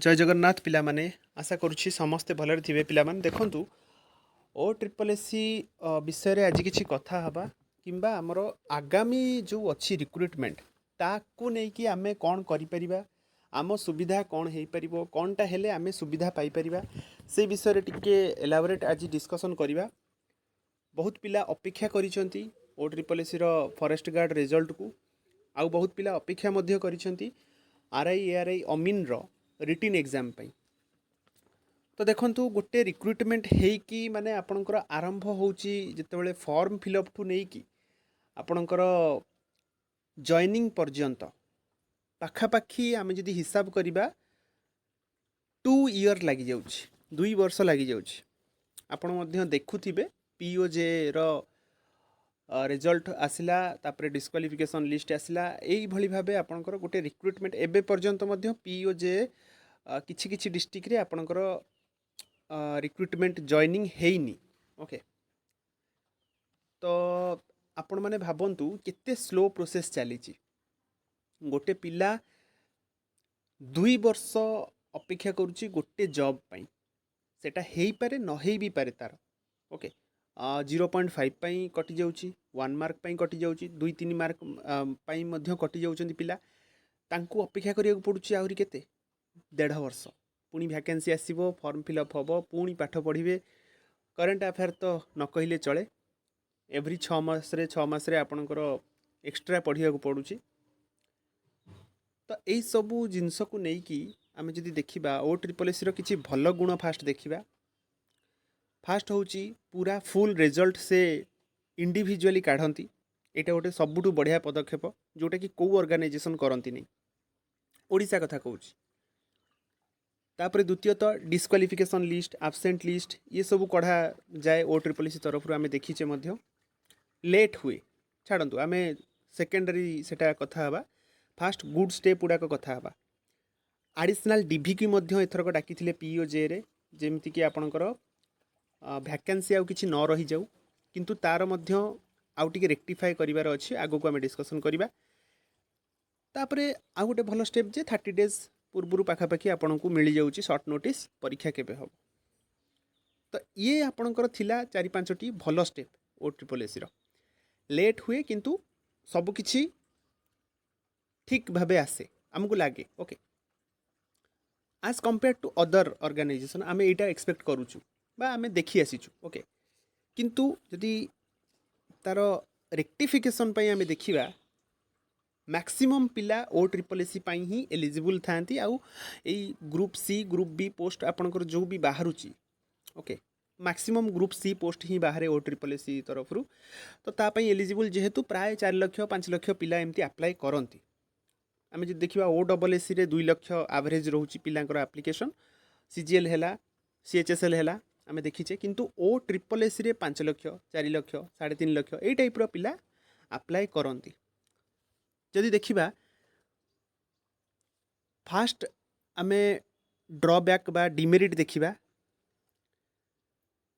ଜୟ ଜଗନ୍ନାଥ ପିଲାମାନେ। ଆଶା କରୁଛି ସମସ୍ତେ ଭଲରେ ଥିବେ। ପିଲାମାନେ, ଦେଖନ୍ତୁ, ଓ ଟ୍ରିପଲ୍ ଏସ୍ ସି ବିଷୟରେ ଆଜି କିଛି କଥା ହେବା କିମ୍ବା ଆମର ଆଗାମୀ ଯେଉଁ ଅଛି ରିକ୍ରୁଟମେଣ୍ଟ, ତାକୁ ନେଇକି ଆମେ କ'ଣ କରିପାରିବା, ଆମ ସୁବିଧା କ'ଣ ହେଇପାରିବ, କ'ଣଟା ହେଲେ ଆମେ ସୁବିଧା ପାଇପାରିବା, ସେ ବିଷୟରେ ଟିକେ ଏଲାବୋରେଟ୍ ଆଜି ଡିସ୍କସନ୍ କରିବା। ବହୁତ ପିଲା ଅପେକ୍ଷା କରିଛନ୍ତି ଓ ଟ୍ରିପଲ୍ ଏସ୍ ସିର ଫରେଷ୍ଟ ଗାର୍ଡ଼ ରେଜଲ୍ଟକୁ। ଆଉ ବହୁତ ପିଲା ଅପେକ୍ଷା ମଧ୍ୟ କରିଛନ୍ତି ଆର୍ I, A R I, ଅମିନ୍ର written exam ପାଇଁ। ତ ଦେଖନ୍ତୁ, ଗୋଟେ ରିକ୍ରୁଟମେଣ୍ଟ ହେଇକି ମାନେ ଆପଣଙ୍କର ଆରମ୍ଭ ହେଉଛି ଯେତେବେଳେ, ଫର୍ମ ଫିଲ୍ଅପ୍ଠୁ ନେଇକି ଆପଣଙ୍କର ଜଏନିଂ ପର୍ଯ୍ୟନ୍ତ ପାଖାପାଖି ଆମେ ଯଦି ହିସାବ କରିବା, 2 ଇୟର୍ ଲାଗିଯାଉଛି, 2 ବର୍ଷ ଲାଗିଯାଉଛି। ଆପଣ ମଧ୍ୟ ଦେଖୁଥିବେ, ପିଓଜେର ରେଜଲ୍ଟ ଆସିଲା, ତାପରେ ଡିସ୍କ୍ୱାଲିଫିକେସନ୍ ଲିଷ୍ଟ ଆସିଲା। ଏଇଭଳି ଭାବେ ଆପଣଙ୍କର ଗୋଟେ ରିକ୍ରୁଟମେଣ୍ଟ ଏବେ ପର୍ଯ୍ୟନ୍ତ ମଧ୍ୟ ପିଓଜେ କିଛି କିଛି ଡିଷ୍ଟ୍ରିକ୍ଟରେ ଆପଣଙ୍କର ରିକ୍ରୁଟମେଣ୍ଟ ଜଏନିଂ ହେଇନି। ଓକେ, ତ ଆପଣମାନେ ଭାବନ୍ତୁ କେତେ ସ୍ଲୋ ପ୍ରୋସେସ୍ ଚାଲିଛି। ଗୋଟେ ପିଲା 2 ବର୍ଷ ଅପେକ୍ଷା କରୁଛି ଗୋଟେ ଜବ୍ ପାଇଁ। ସେଇଟା ହେଇପାରେ, ନ ହେଇ ବି ପାରେ ତାର। ଓକେ, 0.5 ପାଇଁ କଟିଯାଉଛି, 1 ମାର୍କ ପାଇଁ କଟିଯାଉଛି, 2-3 ମାର୍କ ପାଇଁ ମଧ୍ୟ କଟିଯାଉଛନ୍ତି ପିଲା। ତାଙ୍କୁ ଅପେକ୍ଷା କରିବାକୁ ପଡ଼ୁଛି ଆହୁରି କେତେ, 1.5 ବର୍ଷ। ପୁଣି ଭ୍ୟାକେନ୍ସି ଆସିବ, ଫର୍ମ ଫିଲ୍ଅପ୍ ହେବ, ପୁଣି ପାଠ ପଢ଼ିବେ। କରେଣ୍ଟ ଆଫେୟାର୍ ତ ନ କହିଲେ ଚଳେ। ଏଭ୍ରି 6 ମାସରେ 6 ମାସରେ ଆପଣଙ୍କର ଏକ୍ସଟ୍ରା ପଢ଼ିବାକୁ ପଡ଼ୁଛି। ତ ଏଇସବୁ ଜିନିଷକୁ ନେଇକି ଆମେ ଯଦି ଦେଖିବା, ଓ ଟ୍ରିପଲ୍ ଏସ୍ସିର କିଛି ଭଲ ଗୁଣ ଫାଷ୍ଟ ଦେଖିବା। ଫାଷ୍ଟ ହେଉଛି ପୁରା ଫୁଲ୍ ରେଜଲ୍ଟ ସେ ଇଣ୍ଡିଭିଜୁଆଲି କାଢ଼ନ୍ତି। ଏଇଟା ଗୋଟେ ସବୁଠୁ ବଢ଼ିଆ ପଦକ୍ଷେପ, ଯେଉଁଟାକି କେଉଁ ଅର୍ଗାନାଇଜେସନ୍ କରନ୍ତିନି, ଓଡ଼ିଶା କଥା କହୁଛି। ତାପରେ ଦ୍ୱିତୀୟତଃ ଡିସ୍କ୍ୱାଲିଫିକେସନ୍ ଲିଷ୍ଟ, ଆବସେଣ୍ଟ ଲିଷ୍ଟ, ଇଏ ସବୁ କଢ଼ାଯାଏ ଓ ଟ୍ରିପଲ୍ ଏସ୍ ତରଫରୁ। ଆମେ ଦେଖିଛେ ମଧ୍ୟ। ଲେଟ୍ ହୁଏ, ଛାଡ଼ନ୍ତୁ, ଆମେ ସେକେଣ୍ଡାରୀ ସେଟା କଥା ହେବା। ଫାଷ୍ଟ ଗୁଡ୍ ଷ୍ଟେପ୍ ଗୁଡ଼ାକ କଥା ହେବା। ଆଡ଼ିସନାଲ୍ ଡିଭିକି ମଧ୍ୟ ଏଥରକ ଡାକିଥିଲେ ପିଓଜେରେ, ଯେମିତିକି ଆପଣଙ୍କର ଭ୍ୟାକେନ୍ସି ଆଉ କିଛି ନ ରହିଯାଉ। କିନ୍ତୁ ତା'ର ମଧ୍ୟ ଆଉ ଟିକେ ରେକ୍ଟିଫାଏ କରିବାର ଅଛି, ଆଗକୁ ଆମେ ଡିସ୍କସନ୍ କରିବା। ତାପରେ ଆଉ ଗୋଟେ ଭଲ ଷ୍ଟେପ୍ ଯେ 30 ଡେଜ୍ ପୂର୍ବରୁ ପାଖାପାଖି ଆପଣଙ୍କୁ ମିଳିଯାଉଛି ସର୍ଟ ନୋଟିସ୍, ପରୀକ୍ଷା କେବେ ହେବ। ତ ଇଏ ଆପଣଙ୍କର ଥିଲା ଚାରି ପାଞ୍ଚଟି ଭଲ ଷ୍ଟେପ୍ ଓ ଟ୍ରିପଲ୍ ଏସ୍ସିର। ଲେଟ୍ ହୁଏ, କିନ୍ତୁ ସବୁକିଛି ଠିକ୍ ଭାବେ ଆସେ ଆମକୁ ଲାଗେ। Okay, as compare to other organization ଆମେ ଏଇଟା ଏକ୍ସପେକ୍ଟ କରୁଛୁ ବା ଆମେ ଦେଖି ଆସିଛୁ। ଓକେ, କିନ୍ତୁ ଯଦି ତା'ର ରେକ୍ଟିଫିକେସନ୍ ପାଇଁ ଆମେ ଦେଖିବା, ମ୍ୟାକ୍ସିମମ୍ ପିଲା ଓ ଟ୍ରିପଲ୍ ଏସ୍ ସି ପାଇଁ ହିଁ ଏଲିଜିବୁଲ୍ ଥାଆନ୍ତି। ଆଉ ଏଇ group C, group B post ଆପଣଙ୍କର ଯେଉଁ ବି ବାହାରୁଛି, okay, maximum group C post ହିଁ ବାହାରେ ଓ ଟ୍ରିପଲ୍ ଏସ୍ ସି ତରଫରୁ। ତ ତା ପାଇଁ ଏଲିଜିବୁଲ୍ ଯେହେତୁ ପ୍ରାୟ 4 ଲକ୍ଷ, 5 ଲକ୍ଷ ପିଲା ଏମିତି ଆପ୍ଲାଏ କରନ୍ତି। ଆମେ ଯଦି ଦେଖିବା, ଓ ଡବଲ୍ ଏସ୍ ସିରେ 2 ଲକ୍ଷ ଆଭରେଜ୍ ରହୁଛି ପିଲାଙ୍କର ଆପ୍ଲିକେସନ୍। ସିଜିଏଲ୍ ହେଲା, ସିଏଚ୍ଏସ୍ଏଲ୍ ହେଲା, ଆମେ ଦେଖିଛେ। କିନ୍ତୁ ଓ ଟ୍ରିପଲ୍ ଏସ୍ ସିରେ 5 ଲକ୍ଷ, 4 ଲକ୍ଷ, 3.5 ଲକ୍ଷ ଏଇ ଟାଇପ୍ର ପିଲା ଆପ୍ଲାଏ କରନ୍ତି। ଯଦି ଦେଖିବା, ଫାଷ୍ଟ ଆମେ ଡ୍ରବ୍ୟାକ୍ ବା ଡିମେରିଟ୍ ଦେଖିବା।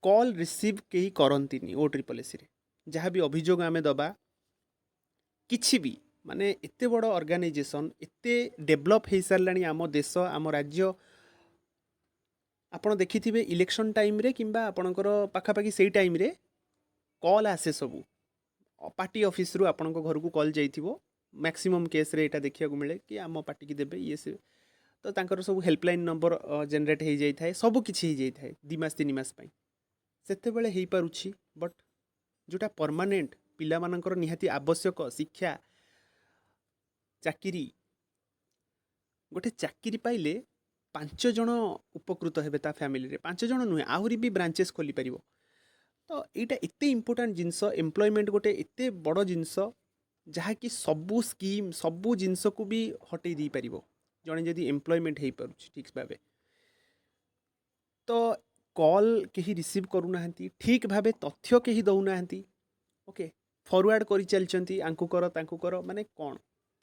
କଲ୍ ରିସିଭ୍ କେହି କରନ୍ତିନି ଓ ଟ୍ରିପଲ୍ ଏସ୍ସିରେ। ଯାହା ବି ଅଭିଯୋଗ ଆମେ ଦେବା, କିଛି ବି, ମାନେ ଏତେ ବଡ଼ ଅର୍ଗାନାଇଜେସନ୍, ଏତେ ଡେଭଲପ୍ ହେଇସାରିଲାଣି ଆମ ଦେଶ, ଆମ ରାଜ୍ୟ। ଆପଣ ଦେଖିଥିବେ, ଇଲେକ୍ସନ୍ ଟାଇମ୍ରେ କିମ୍ବା ଆପଣଙ୍କର ପାଖାପାଖି ସେଇ ଟାଇମ୍ରେ କଲ୍ ଆସେ ସବୁ ପାର୍ଟି ଅଫିସରୁ। ଆପଣଙ୍କ ଘରକୁ କଲ୍ ଯାଇଥିବ। ମ୍ୟାକ୍ସିମମ୍ କେସ୍ରେ ଏଇଟା ଦେଖିବାକୁ ମିଳେ କି ଆମ ପାର୍ଟିକି ଦେବେ, ଇଏ ସେ। ତ ତାଙ୍କର ସବୁ ହେଲ୍ପଲାଇନ୍ ନମ୍ବର ଜେନେରେଟ୍ ହେଇଯାଇଥାଏ, ସବୁ କିଛି ହେଇଯାଇଥାଏ 2 ମାସ, 3 ମାସ ପାଇଁ। ସେତେବେଳେ ହେଇପାରୁଛି। ବଟ୍ ଯେଉଁଟା ପରମାନେଣ୍ଟ ପିଲାମାନଙ୍କର ନିହାତି ଆବଶ୍ୟକ, ଶିକ୍ଷା, ଚାକିରି। ଗୋଟେ ଚାକିରି ପାଇଲେ 5 ଜଣ ଉପକୃତ ହେବେ ତା ଫ୍ୟାମିଲିରେ। 5 ଜଣ ନୁହେଁ, ଆହୁରି ବି ବ୍ରାଞ୍ଚେସ୍ ଖୋଲିପାରିବ। ତ ଏଇଟା ଏତେ ଇମ୍ପୋର୍ଟାଣ୍ଟ ଜିନିଷ। ଏମ୍ପ୍ଲୟମେଣ୍ଟ ଗୋଟେ ଏତେ ବଡ଼ ଜିନିଷ, ଯାହାକି ସବୁ ସ୍କିମ୍, ସବୁ ଜିନିଷକୁ ବି ହଟେଇ ଦେଇପାରିବ, ଜଣେ ଯଦି ଏମ୍ପ୍ଲୟମେଣ୍ଟ ହେଇପାରୁଛି ଠିକ୍ ଭାବେ। ତ କଲ୍ କେହି ରିସିଭ୍ କରୁନାହାନ୍ତି, ଠିକ୍ ଭାବେ ତଥ୍ୟ କେହି ଦେଉନାହାନ୍ତି। ଓକେ, ଫରୱାର୍ଡ଼ କରିଚାଲିଛନ୍ତି, ଆଙ୍କୁ କର, ତାଙ୍କୁ କର, ମାନେ କ'ଣ?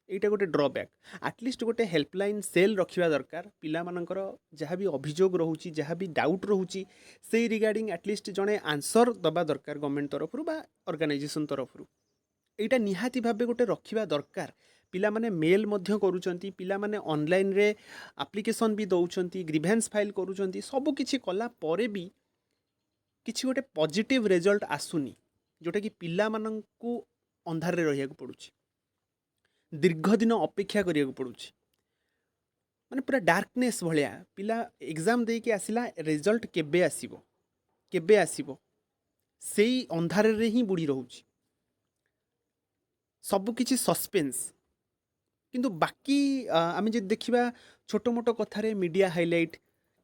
ଏଇଟା ଗୋଟେ ଡ୍ରବ୍ୟାକ୍। ଆଟଲିଷ୍ଟ ଗୋଟେ ହେଲ୍ପଲାଇନ୍ ସେଲ୍ ରଖିବା ଦରକାର। ପିଲାମାନଙ୍କର ଯାହା ବି ଅଭିଯୋଗ ରହୁଛି, ଯାହା ବି ଡାଉଟ୍ ରହୁଛି, ସେଇ regarding at least ଜଣେ ଆନ୍ସର୍ ଦେବା ଦରକାର ଗଭର୍ଣ୍ଣମେଣ୍ଟ ତରଫରୁ ବା ଅର୍ଗାନାଇଜେସନ୍ ତରଫରୁ। ଏଇଟା ନିହାତି ଭାବେ ଗୋଟେ ରଖିବା ଦରକାର। ପିଲାମାନେ ମେଲ୍ ମଧ୍ୟ କରୁଛନ୍ତି, ପିଲାମାନେ ଅନଲାଇନ୍ରେ ଆପ୍ଲିକେସନ୍ ବି ଦେଉଛନ୍ତି, ଗ୍ରିଭେନ୍ସ ଫାଇଲ୍ କରୁଛନ୍ତି। ସବୁ କିଛି କଲା ପରେ ବି କିଛି ଗୋଟେ ପଜିଟିଭ୍ ରେଜଲ୍ଟ ଆସୁନି, ଯେଉଁଟାକି ପିଲାମାନଙ୍କୁ ଅନ୍ଧାରରେ ରହିବାକୁ ପଡ଼ୁଛି, ଦୀର୍ଘ ଦିନ ଅପେକ୍ଷା କରିବାକୁ ପଡ଼ୁଛି। ମାନେ ପୁରା ଡାର୍କନେସ୍ ଭଳିଆ। ପିଲା ଏକ୍ଜାମ୍ ଦେଇକି ଆସିଲା, ରେଜଲ୍ଟ କେବେ ଆସିବ, କେବେ ଆସିବ, ସେଇ ଅନ୍ଧାରରେ ହିଁ ବୁଡ଼ି ରହୁଛି। ସବୁକିଛି ସସ୍ପେନ୍ସ। କିନ୍ତୁ ବାକି ଆମେ ଯଦି ଦେଖିବା, ଛୋଟ ମୋଟ କଥାରେ ମିଡ଼ିଆ ହାଇଲାଇଟ୍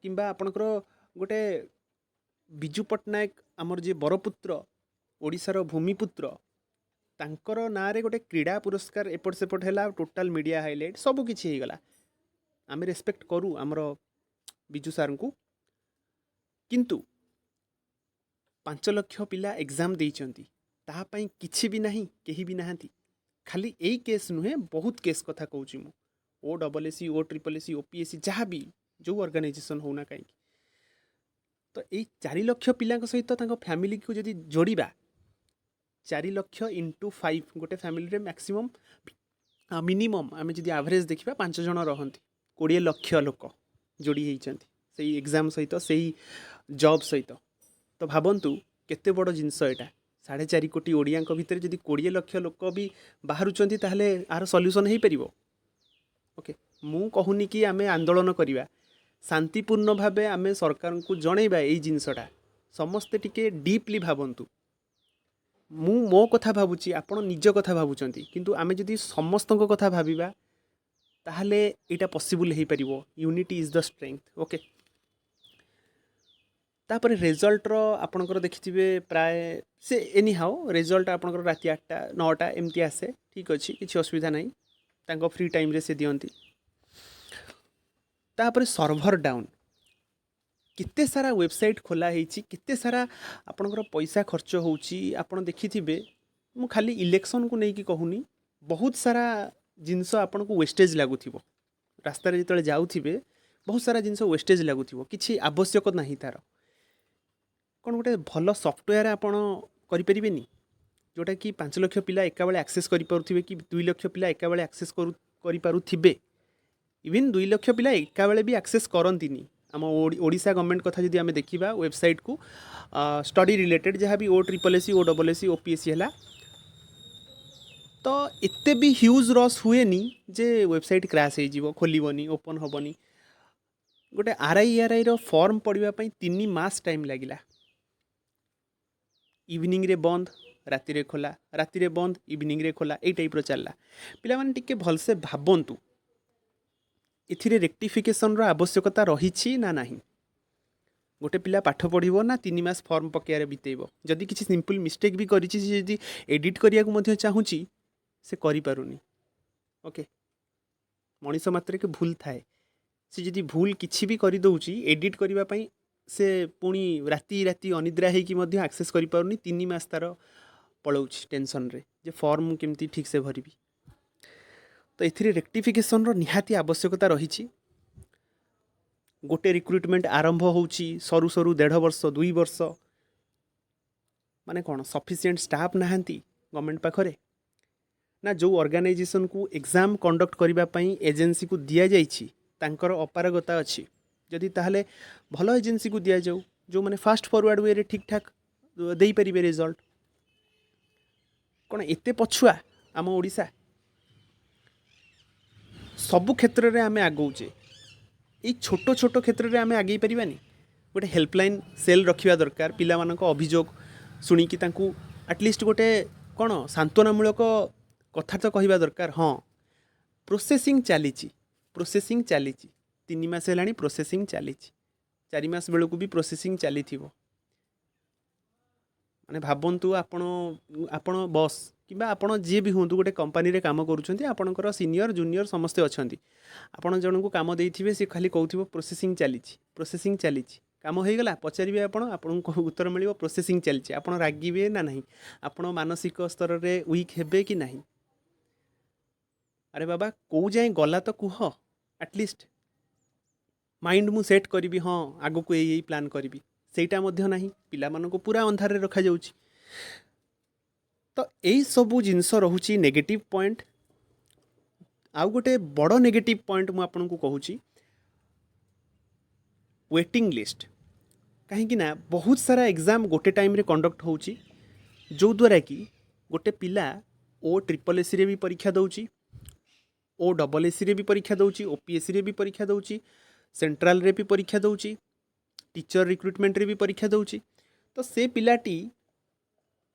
କିମ୍ବା ଆପଣଙ୍କର ଗୋଟେ ବିଜୁ ପଟ୍ଟନାୟକ, ଆମର ଯିଏ ବରପୁତ୍ର, ଓଡ଼ିଶାର ଭୂମିପୁତ୍ର, ତାଙ୍କର ନାଁରେ ଗୋଟେ କ୍ରୀଡ଼ା ପୁରସ୍କାର ଏପଟ ସେପଟ ହେଲା, ଟୋଟାଲ୍ ମିଡ଼ିଆ ହାଇଲାଇଟ୍ ସବୁ କିଛି ହେଇଗଲା। ଆମେ ରେସ୍ପେକ୍ଟ କରୁ ଆମର ବିଜୁ ସାର୍ଙ୍କୁ, କିନ୍ତୁ 5 ଲକ୍ଷ ପିଲା ଏକ୍ଜାମ୍ ଦେଇଛନ୍ତି, ତାହା ପାଇଁ କିଛି ବି ନାହିଁ, କେହି ବି ନାହାନ୍ତି। ଖାଲି ଏଇ କେସ୍ ନୁହେଁ, ବହୁତ କେସ୍ କଥା କହୁଛି ମୁଁ। ଓ ଡବଲ୍ ଏସ୍ ସି, ଓ ଟ୍ରିପଲ୍ ଏସ୍ ସି, ଓ ପି ଏସ୍ ସି, ଯାହା ବି ଯେଉଁ ଅର୍ଗାନାଇଜେସନ୍ ହେଉନା କାହିଁକି। ତ ଏଇ 4 ଲକ୍ଷ ପିଲାଙ୍କ ସହିତ ତାଙ୍କ ଫ୍ୟାମିଲିକୁ ଯଦି ଯୋଡ଼ିବା, 4 ଲକ୍ଷ ଇଣ୍ଟୁ 5, ଗୋଟେ ଫ୍ୟାମିଲିରେ ମ୍ୟାକ୍ସିମମ୍ ମିନିମମ୍ ଆମେ ଯଦି ଆଭରେଜ୍ ଦେଖିବା ପାଞ୍ଚ ଜଣ ରହନ୍ତି, 20 ଲକ୍ଷ ଲୋକ ଯୋଡ଼ି ହେଇଛନ୍ତି ସେଇ ଏକ୍ଜାମ୍ ସହିତ, ସେଇ ଜବ୍ ସହିତ। ତ ଭାବନ୍ତୁ କେତେ ବଡ଼ ଜିନିଷ ଏଇଟା। 4.5 କୋଟି ଓଡ଼ିଆଙ୍କ ଭିତରେ ଯଦି 20 ଲକ୍ଷ ଲୋକ ବି ବାହାରୁଛନ୍ତି, ତାହେଲେ ଆର ସଲ୍ୟୁସନ୍ ହେଇପାରିବ। ଓକେ, ମୁଁ କହୁନି କି ଆମେ ଆନ୍ଦୋଳନ କରିବା। ଶାନ୍ତିପୂର୍ଣ୍ଣ ଭାବେ ଆମେ ସରକାରଙ୍କୁ ଜଣେଇବା ଏଇ ଜିନିଷଟା। ସମସ୍ତେ ଟିକେ ଡିପ୍ଲି ଭାବନ୍ତୁ। ମୁଁ ମୋ କଥା ଭାବୁଛି, ଆପଣ ନିଜ କଥା ଭାବୁଛନ୍ତି, କିନ୍ତୁ ଆମେ ଯଦି ସମସ୍ତଙ୍କ କଥା ଭାବିବା, ତାହେଲେ ଏଇଟା ପସିବୁଲ୍ ହେଇପାରିବ। Unity is the strength, okay? ତାପରେ ରେଜଲ୍ଟର ଆପଣଙ୍କର ଦେଖିଥିବେ ପ୍ରାୟ ସେ ଏନି ହାଉ ରେଜଲ୍ଟ ଆପଣଙ୍କର ରାତି 8ଟା, 9ଟା ଏମିତି ଆସେ। ଠିକ୍ ଅଛି, କିଛି ଅସୁବିଧା ନାହିଁ, ତାଙ୍କ ଫ୍ରି ଟାଇମ୍ରେ ସେ ଦିଅନ୍ତି। ତାପରେ ସର୍ଭର ଡାଉନ୍। କେତେ ସାରା ୱେବସାଇଟ୍ ଖୋଲା ହେଇଛି, କେତେ ସାରା ଆପଣଙ୍କର ପଇସା ଖର୍ଚ୍ଚ ହେଉଛି, ଆପଣ ଦେଖିଥିବେ। ମୁଁ ଖାଲି ଇଲେକ୍ସନକୁ ନେଇକି କହୁନି, ବହୁତ ସାରା ଜିନିଷ ଆପଣଙ୍କୁ ୱେଷ୍ଟେଜ୍ ଲାଗୁଥିବ। ରାସ୍ତାରେ ଯେତେବେଳେ ଯାଉଥିବେ, ବହୁତ ସାରା ଜିନିଷ ୱେଷ୍ଟେଜ୍ ଲାଗୁଥିବ, କିଛି ଆବଶ୍ୟକ ନାହିଁ ତା'ର। କ'ଣ ଗୋଟେ ଭଲ ସଫ୍ଟୱେୟାର ଆପଣ କରିପାରିବେନି, ଯେଉଁଟାକି 5 ଲକ୍ଷ ପିଲା ଏକାବେଳେ ଆକ୍ସେସ୍ କରିପାରୁଥିବେ କି 2 ଲକ୍ଷ ପିଲା ଏକାବେଳେ ଆକ୍ସେସ୍ କରିପାରୁଥିବେ? ଇଭିନ୍ 2 ଲକ୍ଷ ପିଲା ଏକାବେଳେ ବି ଆକ୍ସେସ୍ କରନ୍ତିନି। ଆମ ଓଡ଼ିଶା ଗଭର୍ଣ୍ଣମେଣ୍ଟ କଥା ଯଦି ଆମେ ଦେଖିବା, ୱେବସାଇଟ୍କୁ ଷ୍ଟଡି ରିଲେଟେଡ୍ ଯାହା ବି ଓ ଟ୍ରିପଲ୍ ଏସ୍ ସି, ଓ ଡବଲ୍ ଏସ୍ ସି, ଓ ପି ଏସ୍ ସି ହେଲା, ତ ଏତେ ବି ହ୍ୟୁଜ୍ ରସ୍ ହୁଏନି ଯେ ୱେବସାଇଟ୍ କ୍ରାସ୍ ହେଇଯିବ, ଖୋଲିବନି, ଓପନ୍ ହେବନି। ଗୋଟେ ଆର୍ I ଆର୍ ଆଇର ଫର୍ମ ପଡ଼ିବା ପାଇଁ 3 ମାସ ଟାଇମ୍ ଲାଗିଲା। ଇଭିନିଂରେ ବନ୍ଦ, ରାତିରେ ଖୋଲା, ରାତିରେ ବନ୍ଦ, ଇଭିନିଂରେ ଖୋଲା, ଏଇ ଟାଇପ୍ର ଚାଲିଲା। ପିଲାମାନେ ଟିକେ ଭଲସେ ଭାବନ୍ତୁ, ଏଥିରେ ରେକ୍ଟିଫିକେସନ୍ର ଆବଶ୍ୟକତା ରହିଛି ନା ନାହିଁ? ଗୋଟେ ପିଲା ପାଠ ପଢ଼ିବ ନା 3 ମାସ ଫର୍ମ ପକାଇବାରେ ବିତେଇବ? ଯଦି କିଛି ସିମ୍ପଲ୍ ମିଷ୍ଟେକ୍ ବି କରିଛି, ସେ ଯଦି ଏଡ଼ିଟ୍ କରିବାକୁ ମଧ୍ୟ ଚାହୁଁଛି, ସେ କରିପାରୁନି। ଓକେ, ମଣିଷ ମାତ୍ରକେ ଭୁଲ ଥାଏ। ସେ ଯଦି ଭୁଲ କିଛି ବି କରିଦେଉଛି, ଏଡ଼ିଟ୍ କରିବା ପାଇଁ ସେ ପୁଣି ରାତି ରାତି ଅନିଦ୍ରା ହେଇକି ମଧ୍ୟ ଆକ୍ସେସ୍ କରିପାରୁନି। 3 ମାସ ତା'ର ପଳାଉଛି ଟେନସନ୍ରେ ଯେ ଫର୍ମ ମୁଁ କେମିତି ଠିକ୍ସେ ଭରିବି। ତ ଏଥିରେ ରେକ୍ଟିଫିକେସନ୍ର ନିହାତି ଆବଶ୍ୟକତା ରହିଛି। ଗୋଟେ ରିକ୍ରୁଟମେଣ୍ଟ ଆରମ୍ଭ ହେଉଛି, ସରୁ ସରୁ ଦେଢ଼ ବର୍ଷ, 2 ବର୍ଷ। ମାନେ କ'ଣ ସଫିସିଏଣ୍ଟ ଷ୍ଟାଫ୍ ନାହାନ୍ତି ଗଭର୍ଣ୍ଣମେଣ୍ଟ ପାଖରେ, ନା ଯେଉଁ ଅର୍ଗାନାଇଜେସନକୁ ଏକ୍ଜାମ୍ କଣ୍ଡକ୍ଟ କରିବା ପାଇଁ ଏଜେନ୍ସିକୁ ଦିଆଯାଇଛି ତାଙ୍କର ଅପାରଗତା ଅଛି? ଯଦି ତାହେଲେ ଭଲ ଏଜେନ୍ସିକୁ ଦିଆଯାଉ, ଯେଉଁମାନେ ଫାଷ୍ଟ ଫରୱାର୍ଡ଼ ୱେରେ ଠିକ୍ ଠାକ୍ ଦେଇପାରିବେ ରେଜଲ୍ଟ। କ'ଣ ଏତେ ପଛୁଆ ଆମ ଓଡ଼ିଶା? ସବୁ କ୍ଷେତ୍ରରେ ଆମେ ଆଗଉଛେ, ଏଇ ଛୋଟ ଛୋଟ କ୍ଷେତ୍ରରେ ଆମେ ଆଗେଇ ପାରିବାନି? ଗୋଟେ ହେଲ୍ପଲାଇନ୍ ସେଲ୍ ରଖିବା ଦରକାର। ପିଲାମାନଙ୍କ ଅଭିଯୋଗ ଶୁଣିକି ତାଙ୍କୁ ଆଟଲିଷ୍ଟ ଗୋଟେ କ'ଣ ସାନ୍ତ୍ୱନାମୂଳକ କଥା ତ କହିବା ଦରକାର। ହଁ, ପ୍ରୋସେସିଂ ଚାଲିଛି, ପ୍ରୋସେସିଂ ଚାଲିଛି, 3 ମାସ ହେଲାଣି ପ୍ରୋସେସିଂ ଚାଲିଛି, 4 ମାସ ବେଳକୁ ବି ପ୍ରୋସେସିଂ ଚାଲିଥିବ। ମାନେ ଭାବନ୍ତୁ, ଆପଣ ବସ୍ କିମ୍ବା ଆପଣ ଯିଏ ବି ହୁଅନ୍ତୁ, ଗୋଟେ କମ୍ପାନୀରେ କାମ କରୁଛନ୍ତି, ଆପଣଙ୍କର ସିନିୟର, ଜୁନିୟର ସମସ୍ତେ ଅଛନ୍ତି। ଆପଣ ଜଣଙ୍କୁ କାମ ଦେଇଥିବେ, ସେ ଖାଲି କହୁଥିବ ପ୍ରୋସେସିଂ ଚାଲିଛି, ପ୍ରୋସେସିଂ ଚାଲିଛି। କାମ ହେଇଗଲା ପଚାରିବେ ଆପଣ, ଆପଣଙ୍କୁ ଉତ୍ତର ମିଳିବ ପ୍ରୋସେସିଂ ଚାଲିଛି। ଆପଣ ରାଗିବେ ନା ନାହିଁ? ଆପଣ ମାନସିକ ସ୍ତରରେ ୱିକ୍ ହେବେ କି ନାହିଁ? ଆରେ ବାବା, କେଉଁ ଯାଏଁ ଗଲା ତ କୁହ, ଆଟଲିଷ୍ଟ ମାଇଣ୍ଡ ମୁଁ ସେଟ୍ କରିବି, ହଁ, ଆଗକୁ ଏଇ ଏଇ ପ୍ଲାନ୍ କରିବି। ସେଇଟା ମଧ୍ୟ ନାହିଁ। ପିଲାମାନଙ୍କୁ ପୁରା ଅନ୍ଧାରରେ ରଖାଯାଉଛି। ତ ଏଇସବୁ ଜିନିଷ ରହୁଛି ନେଗେଟିଭ୍ ପଏଣ୍ଟ। ଆଉ ଗୋଟେ ବଡ଼ ନେଗେଟିଭ୍ ପଏଣ୍ଟ ମୁଁ ଆପଣଙ୍କୁ କହୁଛି, ୱେଟିଂ ଲିଷ୍ଟ। କାହିଁକି ନା ବହୁତ ସାରା ଏକ୍ଜାମ୍ ଗୋଟେ ଟାଇମ୍ରେ କଣ୍ଡକ୍ଟ ହେଉଛି, ଯେଉଁଦ୍ୱାରା କି ଗୋଟେ ପିଲା ଓ ଟ୍ରିପଲ୍ ଏସ୍ସିରେ ବି ପରୀକ୍ଷା ଦେଉଛି, ଓ ଡବଲ୍ ଏସ୍ସିରେ ବି ପରୀକ୍ଷା ଦେଉଛି, ଓ ପି ଏସ୍ସିରେ ବି ପରୀକ୍ଷା ଦେଉଛି, ସେଣ୍ଟ୍ରାଲରେ ବି ପରୀକ୍ଷା ଦେଉଛି, ଟିଚର ରିକ୍ରୁଟମେଣ୍ଟରେ ବି ପରୀକ୍ଷା ଦେଉଛି। ତ ସେ ପିଲାଟି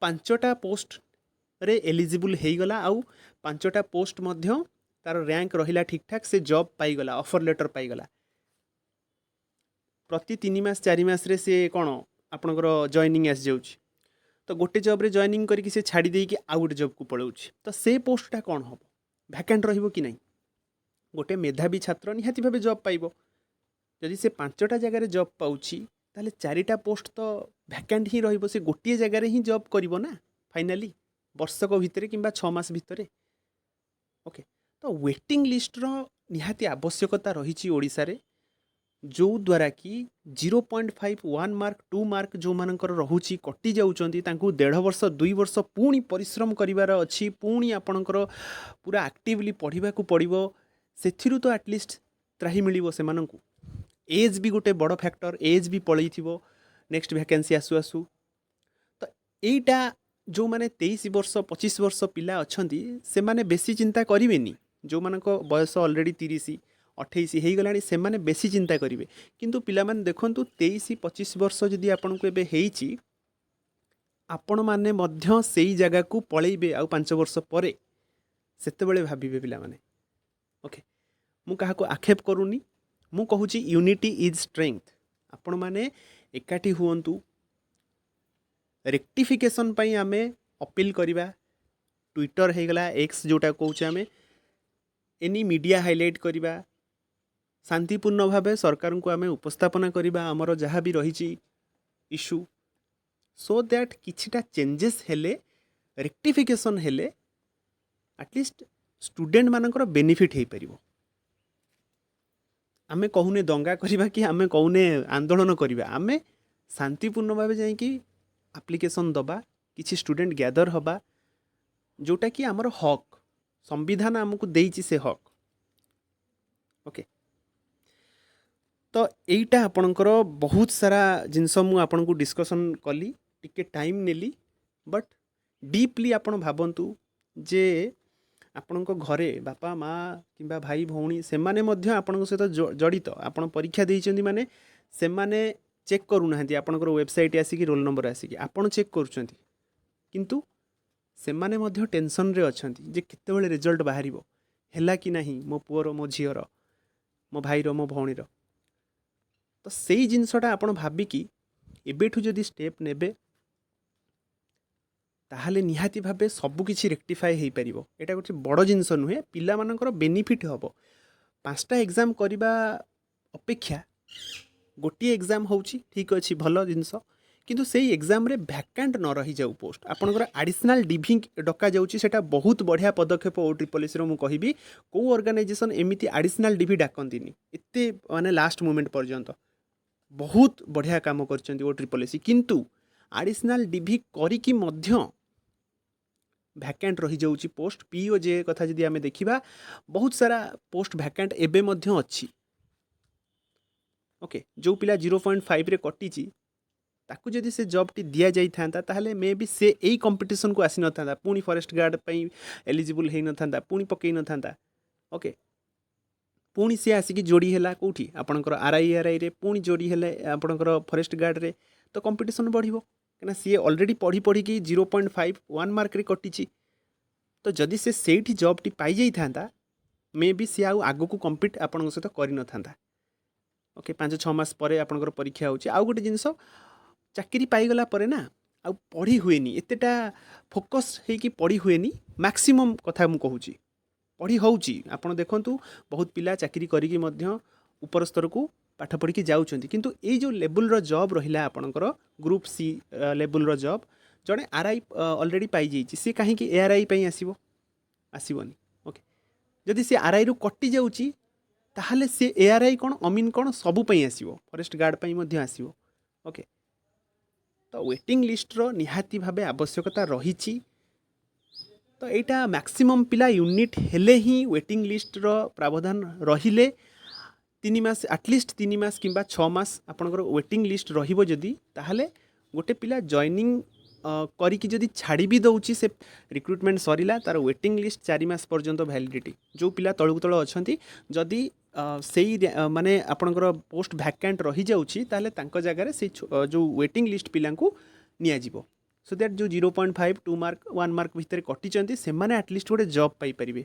ପାଞ୍ଚଟା ପୋଷ୍ଟରେ ଏଲିଜିବୁଲ୍ ହେଇଗଲା ଆଉ ପାଞ୍ଚଟା ପୋଷ୍ଟ ମଧ୍ୟ ତାର ର୍ୟାଙ୍କ ରହିଲା ଠିକ୍ଠାକ୍, ସେ ଜବ୍ ପାଇଗଲା, ଅଫର୍ ଲେଟର୍ ପାଇଗଲା। ପ୍ରତି 3 ମାସ 4 ମାସରେ ସେ କ'ଣ ଆପଣଙ୍କର ଜଏନିଂ ଆସିଯାଉଛି। ତ ଗୋଟେ ଜବ୍ରେ ଜଏନିଂ କରିକି ସେ ଛାଡ଼ି ଦେଇକି ଆଉ ଗୋଟେ ଜବ୍କୁ ପଳାଉଛି। ତ ସେ ପୋଷ୍ଟଟା କ'ଣ ହେବ? ଭ୍ୟାକାଣ୍ଟ ରହିବ କି ନାହିଁ? ଗୋଟେ ମେଧାବୀ ଛାତ୍ର ନିହାତି ଭାବେ ଜବ୍ ପାଇବ। ଯଦି ସେ ପାଞ୍ଚଟା ଜାଗାରେ ଜବ୍ ପାଉଛି, ତାହେଲେ ଚାରିଟା ପୋଷ୍ଟ ତ ଭ୍ୟାକାଣ୍ଟ ହିଁ ରହିବ। ସେ ଗୋଟିଏ ଜାଗାରେ ହିଁ ଜବ୍ କରିବ ନା ଫାଇନାଲି, ବର୍ଷକ ଭିତରେ କିମ୍ବା 6 ମାସ ଭିତରେ। ଓକେ, ତ ୱେଟିଂ ଲିଷ୍ଟର ନିହାତି ଆବଶ୍ୟକତା ରହିଛି ଓଡ଼ିଶାରେ, ଯେଉଁଦ୍ୱାରା କି 0.5, 1 ମାର୍କ, 2 ମାର୍କ ଯେଉଁମାନଙ୍କର ରହୁଛି, କଟି ଯାଉଛନ୍ତି, ତାଙ୍କୁ ଦେଢ଼ ବର୍ଷ, 2 ବର୍ଷ ପୁଣି ପରିଶ୍ରମ କରିବାର ଅଛି। ପୁଣି ଆପଣଙ୍କର ପୁରା ଆକ୍ଟିଭଲି ପଢ଼ିବାକୁ ପଡ଼ିବ। ସେଥିରୁ ତ ଆଟଲିଷ୍ଟ ତ୍ରାହି ମିଳିବ ସେମାନଙ୍କୁ। ଏଜ୍ ବି ଗୋଟେ ବଡ଼ ଫ୍ୟାକ୍ଟର। ଏଜ୍ ବି ପଳେଇଥିବ ନେକ୍ସଟ ଭ୍ୟାକେନ୍ସି ଆସୁ ଆସୁ। ତ ଏଇଟା ଯେଉଁମାନେ 23 ବର୍ଷ, 25 ବର୍ଷ ପିଲା ଅଛନ୍ତି, ସେମାନେ ବେଶୀ ଚିନ୍ତା କରିବେନି। ଯେଉଁମାନଙ୍କ ବୟସ ଅଲରେଡ଼ି 30, 28 ହେଇଗଲାଣି, ସେମାନେ ବେଶୀ ଚିନ୍ତା କରିବେ। କିନ୍ତୁ ପିଲାମାନେ ଦେଖନ୍ତୁ, 23, 25 ବର୍ଷ ଯଦି ଆପଣଙ୍କୁ ଏବେ ହେଇଛି, ଆପଣମାନେ ମଧ୍ୟ ସେଇ ଜାଗାକୁ ପଳେଇବେ ଆଉ 5 ବର୍ଷ ପରେ। ସେତେବେଳେ ଭାବିବେ ପିଲାମାନେ। ଓକେ, ମୁଁ କାହାକୁ ଆକ୍ଷେପ କରୁନି। ମୁଁ କହୁଛି, unity is strength। ଆପଣମାନେ ଏକାଠି ହୁଅନ୍ତୁ। ରେକ୍ଟିଫିକେସନ୍ ପାଇଁ ଆମେ ଅପିଲ୍ କରିବା। ଟ୍ୱିଟର୍ ହେଇଗଲା, ଏକ୍ସ ଯେଉଁଟା କହୁଛେ ଆମେ, ଏନି ମିଡ଼ିଆ ହାଇଲାଇଟ୍ କରିବା। ଶାନ୍ତିପୂର୍ଣ୍ଣ ଭାବେ ସରକାରଙ୍କୁ ଆମେ ଉପସ୍ଥାପନା କରିବା ଆମର ଯାହା ବି ରହିଛି ଇସ୍ୟୁ, ସୋ that କିଛିଟା ଚେଞ୍ଜେସ୍ ହେଲେ, ରେକ୍ଟିଫିକେସନ୍ ହେଲେ ଆଟଲିଷ୍ଟ ଷ୍ଟୁଡେଣ୍ଟମାନଙ୍କର ବେନିଫିଟ୍ ହେଇପାରିବ। ଆମେ କହୁନେ ଦଙ୍ଗା କରିବା କି ଆମେ କହୁନେ ଆନ୍ଦୋଳନ କରିବା। ଆମେ ଶାନ୍ତିପୂର୍ଣ୍ଣ ଭାବେ ଯାଇକି ଆପ୍ଲିକେସନ୍ ଦେବା, କିଛି ଷ୍ଟୁଡେଣ୍ଟ ଗ୍ୟାଦର ହେବା, ଯେଉଁଟାକି ଆମର ହକ୍, ସମ୍ବିଧାନ ଆମକୁ ଦେଇଛି ସେ ହକ୍। ଓକେ, ତ ଏଇଟା ଆପଣଙ୍କର ବହୁତ ସାରା ଜିନିଷ ମୁଁ ଆପଣଙ୍କୁ ଡିସ୍କସନ୍ କଲି, ଟିକେ ଟାଇମ୍ ନେଲି, ବଟ୍ ଡିପ୍ଲି ଆପଣ ଭାବନ୍ତୁ ଯେ ଆପଣଙ୍କ ଘରେ ବାପା, ମା କିମ୍ବା ଭାଇ, ଭଉଣୀ, ସେମାନେ ମଧ୍ୟ ଆପଣଙ୍କ ସହିତ ଜଡ଼ିତ। ଆପଣ ପରୀକ୍ଷା ଦେଇଛନ୍ତି ମାନେ ସେମାନେ ଚେକ୍ କରୁନାହାନ୍ତି ଆପଣଙ୍କର ୱେବସାଇଟ୍ ଆସିକି, ରୋଲ୍ ନମ୍ବର ଆସିକି। ଆପଣ ଚେକ୍ କରୁଛନ୍ତି, କିନ୍ତୁ ସେମାନେ ମଧ୍ୟ ଟେନସନ୍ରେ ଅଛନ୍ତି ଯେ କେତେବେଳେ ରେଜଲ୍ଟ ବାହାରିବ, ହେଲା କି ନାହିଁ ମୋ ପୁଅର, ମୋ ଝିଅର, ମୋ ଭାଇର, ମୋ ଭଉଣୀର। ତ ସେଇ ଜିନିଷଟା ଆପଣ ଭାବିକି ଏବେଠୁ ଯଦି ଷ୍ଟେପ୍ ନେବେ, ତାହେଲେ ନିହାତି ଭାବେ ସବୁକିଛି ରେକ୍ଟିଫାଏ ହେଇପାରିବ। ଏଇଟା ଗୋଟେ ବଡ଼ ଜିନିଷ ନୁହେଁ, ପିଲାମାନଙ୍କର ବେନିଫିଟ୍ ହେବ। ପାଞ୍ଚଟା ଏକ୍ଜାମ୍ କରିବା ଅପେକ୍ଷା ଗୋଟିଏ ଏକ୍ଜାମ୍ ହେଉଛି ଠିକ୍ ଅଛି, ଭଲ ଜିନିଷ। କିନ୍ତୁ ସେଇ ଏକ୍ଜାମ୍ରେ ଭ୍ୟାକାଣ୍ଟ ନ ରହିଯାଉ ପୋଷ୍ଟ। ଆପଣଙ୍କର ଆଡ଼ିସନାଲ୍ ଡିଭି ଡକାଯାଉଛି, ସେଇଟା ବହୁତ ବଢ଼ିଆ ପଦକ୍ଷେପ ଓ ଟ୍ରିପଲ୍ ଏସ୍ସିର ମୁଁ କହିବି। କେଉଁ ଅର୍ଗାନାଇଜେସନ୍ ଏମିତି ଆଡ଼ିସନାଲ୍ ଡିଭି ଡାକନ୍ତିନି ଏତେ ମାନେ ଲାଷ୍ଟ ମୁମେଣ୍ଟ ପର୍ଯ୍ୟନ୍ତ। ବହୁତ ବଢ଼ିଆ କାମ କରିଛନ୍ତି ଓ ଟ୍ରିପଲ୍ ଏସ୍ ସି। କିନ୍ତୁ ଆଡ଼ିସନାଲ୍ ଡିଭି କରିକି ମଧ୍ୟ ଭ୍ୟାକାଣ୍ଟ ରହିଯାଉଛି ପୋଷ୍ଟ। ପି ଓ ଜେ କଥା ଯଦି ଆମେ ଦେଖିବା, ବହୁତ ସାରା ପୋଷ୍ଟ ଭ୍ୟାକାଣ୍ଟ ଏବେ ମଧ୍ୟ ଅଛି। ଓକେ, ଯେଉଁ ପିଲା 0.5ରେ କଟିଛି, ତାକୁ ଯଦି ସେ ଜବ୍ଟି ଦିଆଯାଇଥାନ୍ତା, ତାହେଲେ ମେ ବି ସେ ଏଇ କମ୍ପିଟିସନ୍କୁ ଆସିନଥାନ୍ତା, ପୁଣି ଫରେଷ୍ଟ ଗାର୍ଡ଼ ପାଇଁ ଏଲିଜିବୁଲ୍ ହେଇନଥାନ୍ତା, ପୁଣି ପକେଇ ନଥାନ୍ତା। ଓକେ, ପୁଣି ସିଏ ଆସିକି ଯୋଡ଼ି ହେଲା କେଉଁଠି? ଆପଣଙ୍କର ଆର୍ I ଆର୍ ଆଇରେ ପୁଣି ଯୋଡ଼ି ହେଲେ ଆପଣଙ୍କର ଫରେଷ୍ଟ ଗାର୍ଡ଼ରେ। ତ କମ୍ପିଟିସନ୍ ବଢ଼ିବ, କାହିଁକିନା ସିଏ ଅଲରେଡ଼ି ପଢ଼ି ପଢ଼ିକି 0.5, 1 ମାର୍କରେ କଟିଛି। ତ ଯଦି ସେ ସେଇଠି ଜବ୍ଟି ପାଇଯାଇଥାନ୍ତା, ମେ ବି ସିଏ ଆଉ ଆଗକୁ କମ୍ପିଟ୍ ଆପଣଙ୍କ ସହିତ କରିନଥାନ୍ତା। ଓକେ, 5-6 ମାସ ପରେ ଆପଣଙ୍କର ପରୀକ୍ଷା ହେଉଛି। ଆଉ ଗୋଟେ ଜିନିଷ, ଚାକିରି ପାଇଗଲା ପରେ ନା ଆଉ ପଢ଼ି ହୁଏନି, ଏତେଟା ଫୋକସ୍ ହେଇକି ପଢ଼ି ହୁଏନି। ମ୍ୟାକ୍ସିମମ୍ କଥା ମୁଁ କହୁଛି, ପଢ଼ି ହେଉଛି। ଆପଣ ଦେଖନ୍ତୁ, ବହୁତ ପିଲା ଚାକିରି କରିକି ମଧ୍ୟ ଉପର ସ୍ତରକୁ ପାଠ ପଢ଼ିକି ଯାଉଛନ୍ତି। କିନ୍ତୁ ଏଇ ଯେଉଁ ଲେବୁଲ୍ର ଜବ୍ ରହିଲା, ଆପଣଙ୍କର ଗ୍ରୁପ୍ ସି ଲେବୁଲ୍ର ଜବ୍, ଜଣେ ଆର୍ I already ପାଇଯାଇଛି, ସିଏ କାହିଁକି ଏ ଆର୍ I ପାଇଁ ଆସିବ? ଆସିବନି। ଓକେ, ଯଦି ସେ ଆର୍ ଆଇରୁ କଟି ଯାଉଛି, ତାହେଲେ ସେ ଏ ଆର୍ I କ'ଣ, ଅମିନ୍ କ'ଣ, ସବୁ ପାଇଁ ଆସିବ, ଫରେଷ୍ଟ ଗାର୍ଡ଼ ପାଇଁ ମଧ୍ୟ ଆସିବ। ଓକେ, ତ ୱେଟିଂ ଲିଷ୍ଟର ନିହାତି ଭାବେ ଆବଶ୍ୟକତା ରହିଛି। ତ ଏଇଟା ମ୍ୟାକ୍ସିମମ୍ ପିଲା ୟୁନିଟ୍ ହେଲେ ହିଁ ୱେଟିଂ ଲିଷ୍ଟର ପ୍ରାବଧାନ ରହିଲେ 3 ମାସ, ଆଟଲିଷ୍ଟ 3 ମାସ କିମ୍ବା 6 ମାସ ଆପଣଙ୍କର ୱେଟିଂ ଲିଷ୍ଟ ରହିବ ଯଦି, ତାହେଲେ ଗୋଟେ ପିଲା ଜଏନିଂ କରିକି ଯଦି ଛାଡ଼ି ବି ଦେଉଛି, ସେ ରିକ୍ରୁଟମେଣ୍ଟ ସରିଲା, ତାର ୱେଟିଂ ଲିଷ୍ଟ 4 ମାସ ପର୍ଯ୍ୟନ୍ତ ଭ୍ୟାଲିଡ଼ିଟି। ଯେଉଁ ପିଲା ତଳକୁ ତଳ ଅଛନ୍ତି, ଯଦି ସେଇ ମାନେ ଆପଣଙ୍କର ପୋଷ୍ଟ ଭ୍ୟାକାଣ୍ଟ ରହିଯାଉଛି, ତାହେଲେ ତାଙ୍କ ଜାଗାରେ ସେଇ ଯେଉଁ ୱେଟିଂ ଲିଷ୍ଟ ପିଲାଙ୍କୁ ନିଆଯିବ, ସୋ that ଯେଉଁ 0.5, 2 ମାର୍କ, 1 ମାର୍କ ଭିତରେ କଟିଛନ୍ତି, ସେମାନେ ଆଟଲିଷ୍ଟ ଗୋଟେ ଜବ୍ ପାଇପାରିବେ।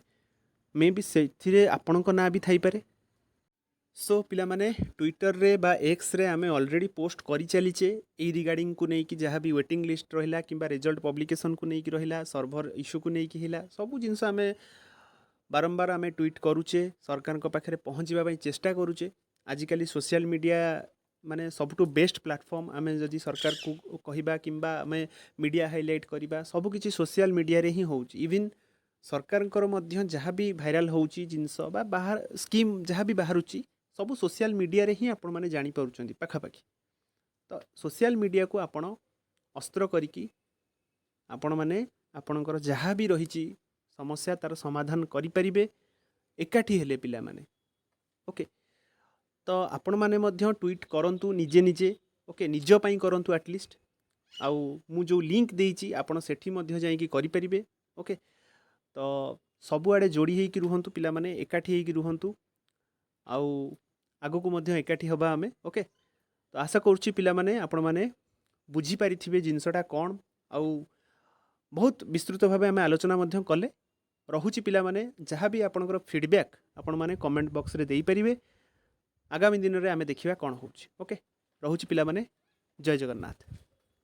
ମେ ବି ସେଥିରେ ଆପଣଙ୍କ ନାଁ ବି ଥାଇପାରେ। ସୋ ପିଲାମାନେ, ଟ୍ୱିଟରରେ ବା ଏକ୍ସରେ ଆମେ ଅଲରେଡ଼ି ପୋଷ୍ଟ କରିଚାଲିଛେ ଏଇ ରିଗାର୍ଡ଼ିଂକୁ ନେଇକି। ଯାହା ବି ୱେଟିଂ ଲିଷ୍ଟ ରହିଲା କିମ୍ବା ରେଜଲ୍ଟ ପବ୍ଲିକେସନକୁ ନେଇକି ରହିଲା, ସର୍ଭର ଇସ୍ୟୁକୁ ନେଇକି ହେଲା, ସବୁ ଜିନିଷ ଆମେ ବାରମ୍ବାର ଆମେ ଟ୍ୱିଟ୍ କରୁଛେ, ସରକାରଙ୍କ ପାଖରେ ପହଞ୍ଚିବା ପାଇଁ ଚେଷ୍ଟା କରୁଛେ। ଆଜିକାଲି ସୋସିଆଲ ମିଡ଼ିଆ ମାନେ ସବୁଠୁ ବେଷ୍ଟ ପ୍ଲାଟଫର୍ମ। ଆମେ ଯଦି ସରକାରକୁ କହିବା କିମ୍ବା ଆମେ ମିଡ଼ିଆ ହାଇଲାଇଟ୍ କରିବା, ସବୁକିଛି ସୋସିଆଲ ମିଡ଼ିଆରେ ହିଁ ହେଉଛି। ଇଭିନ୍ ସରକାରଙ୍କର ମଧ୍ୟ ଯାହା ବି ଭାଇରାଲ୍ ହେଉଛି ଜିନିଷ ବା ବାହାର ସ୍କିମ୍ ଯାହା ବି ବାହାରୁଛି, ସବୁ ସୋସିଆଲ ମିଡ଼ିଆରେ ହିଁ ଆପଣମାନେ ଜାଣିପାରୁଛନ୍ତି ପାଖାପାଖି। ତ ସୋସିଆଲ ମିଡ଼ିଆକୁ ଆପଣ ଅସ୍ତ୍ର କରିକି ଆପଣମାନେ ଆପଣଙ୍କର ଯାହା ବି ରହିଛି ସମସ୍ୟା, ତା'ର ସମାଧାନ କରିପାରିବେ ଏକାଠି ହେଲେ ପିଲାମାନେ। ଓକେ, ତ ଆପଣମାନେ ମଧ୍ୟ ଟ୍ୱିଟ୍ କରନ୍ତୁ ନିଜେ ନିଜେ। ଓକେ, ନିଜ ପାଇଁ କରନ୍ତୁ ଆଟଲିଷ୍ଟ। ଆଉ ମୁଁ ଯେଉଁ ଲିଙ୍କ୍ ଦେଇଛି, ଆପଣ ସେଠି ମଧ୍ୟ ଯାଇକି କରିପାରିବେ। ଓକେ, ତ ସବୁଆଡ଼େ ଯୋଡ଼ି ହେଇକି ରୁହନ୍ତୁ ପିଲାମାନେ, ଏକାଠି ହେଇକି ରୁହନ୍ତୁ ଆଉ ଆଗକୁ ମଧ୍ୟ ଏକାଠି ହେବା ଆମେ। ଓକେ, ତ ଆଶା କରୁଛି ପିଲାମାନେ, ଆପଣମାନେ ବୁଝିପାରିଥିବେ ଜିନିଷଟା କ'ଣ ଆଉ ବହୁତ ବିସ୍ତୃତ ଭାବେ ଆମେ ଆଲୋଚନା ମଧ୍ୟ କଲେ। ରହୁଛି ପିଲାମାନେ, ଯାହା ବି ଆପଣଙ୍କର ଫିଡ଼ବ୍ୟାକ୍ ଆପଣମାନେ କମେଣ୍ଟ ବକ୍ସରେ ଦେଇପାରିବେ। ଆଗାମୀ ଦିନରେ ଆମେ ଦେଖିବା କ'ଣ ହେଉଛି। ଓକେ, ରହୁଛି ପିଲାମାନେ, ଜୟ ଜଗନ୍ନାଥ।